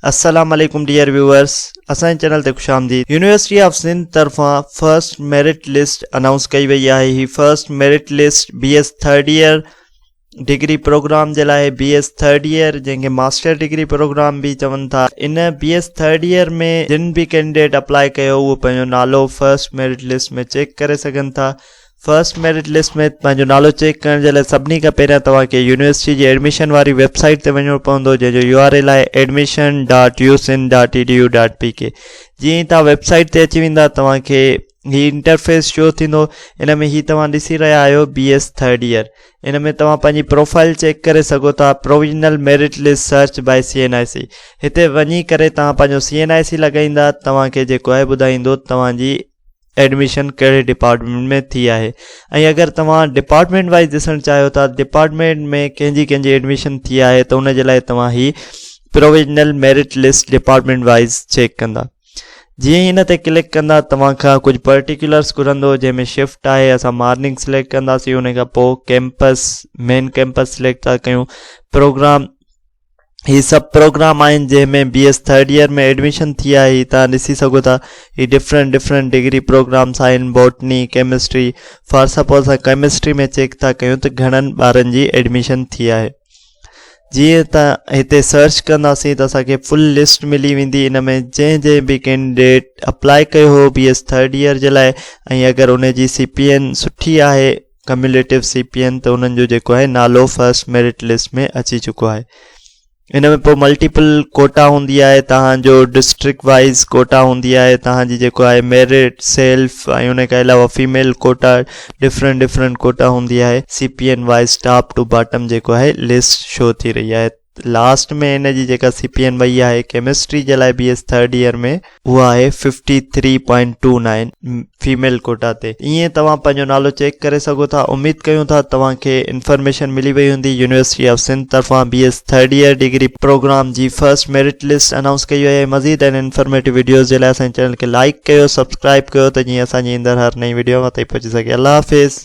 السلام عليڪم dear viewers اسان جي چينل تي خوش آمديد يونيورسٽي آف سنڌ طرفان فرسٽ ميرٽ لسٽ انائونس ڪئي وئي آهي هي first merit list B S third year degree programme جي لاء بي ايس ٿرڊ ايئر جنهن کي ماسٽر ڊگري پروگرام به چون ٿا ان بي ايس ٿرڊ ايئر ۾ جن به ڪينڊيڊيٽ اپلائي ڪيو اهو پنهنجو نالو فرسٽ ميرٽ لسٽ ۾ چيڪ ڪري سگهن ٿا فرسٽ ميرٽ لسٽ ۾ پنهنجو نالو چيڪ ڪرڻ جي لاء سڀني کان پهريان توهان کي يونيورسٽي جي ايڊميشن واري ويب سائيٽ تي وڃڻو پوندو جنهن جو يو آر ايل آهي admission dot U Sindh dot E D U dot P K جيئن ئي توهان ويب سائيٽ تي اچي ويندا توهان کي هي انٽرفيس شو ٿيندو ان ۾ هي توهان ڏسي رهيا آهيو بي ايس ٿرڊ ايئر ان ۾ توهان پنهنجي پروفائل چيڪ ڪري سگهو ٿا provisional merit list search by C N I C هتي وڃي ڪري توهان پنهنجو سي اين آء سي لڳائيندا توهان کي جيڪو آهي ٻڌائيندو توهان جي ايڊميشن ڪهڙي ڊپارٽمينٽ ۾ ٿي آهي ۽ اگر توهان ڊپارٽمينٽ وائز ڏسڻ چاهيو ٿا ڊپارٽمينٽ ۾ ڪنهن جي ڪنهن جي ايڊميشن ٿي آهي ته ان جي لاء توهان هي provisional merit list department wise check ڪندا جيئن ئي ان تي ڪلڪ ڪندا توهان کان ڪجهه پرٽيڪولرس گهرندو جنهن ۾ شفٽ آهي اسان مارننگ سليڪٽ ڪنداسين ان کان پوء ڪيمپس مين ڪيمپس سليڪٽ ٿا ڪيون پروگرام هي سڀ پروگرام آهن جنهن ۾ B S third year ۾ admission ٿي آهي هي توهان ڏسي سگهو ٿا هي ڊفرنٽ ڊفرنٽ ڊگري پروگرامس آهن بوٽني ڪيمسٽري فار سپوز اسان ڪيمسٽري ۾ چيڪ ٿا ڪيون ته گهڻن ٻارن جي ايڊميشن ٿي آهي جيئن ته هتي سرچ ڪنداسين ته اسانکي فل لسٽ ملي ويندي ان ۾ جنهن جنهن به ڪينڊيڊيٽ اپلائي ڪيو هو بي ايس ٿرڊ ايئر جي لاء ۽ اگر ان جي سي پي اين سٺي آهي ڪميوليٽو سي پي اين ته انهن جو جيڪو آهي نالو فرسٽ ميرٽ لسٽ ۾ اچي چڪو آهي ان ۾ پوء ملٽيپل ڪوٽا هوندي آهي تهان جو ڊسٽرڪٽ وائز ڪوٽا هوندي آهي تهان جي جيڪو آهي ميرٽ سيلف ۽ ان کان علاوه female quota different different quota هوندي آهي C P N wise top to bottom جيڪو آهي لسٽ شو ٿي رهي آهي لاسٽ ۾ ان جي جيڪا سي پي اين وئي آهي ڪيمسٽري جي لاء بي ايس ٿرڊ ايئر ۾ اها آهي fifty three point two nine female quota تي ائين توهان پنهنجو نالو چيڪ ڪري سگهو ٿا اميد ڪيون ٿا توهان کي انفارميشن ملي وئي هوندي يونيورسٽي آف سنڌ طرفان B S third year degree programme جي فرسٽ ميرٽ لسٽ انائونس ڪئي وئي آهي مزيد اهڙن انفارميٽو وڊيوز جي لاء اسان جي چينل کي لائيڪ ڪيو سبسڪرائب ڪيو ته جيئن اسان جي ايندڙ هر نئين وڊيو اوهان تائين پهچي سگهي الله حافظ.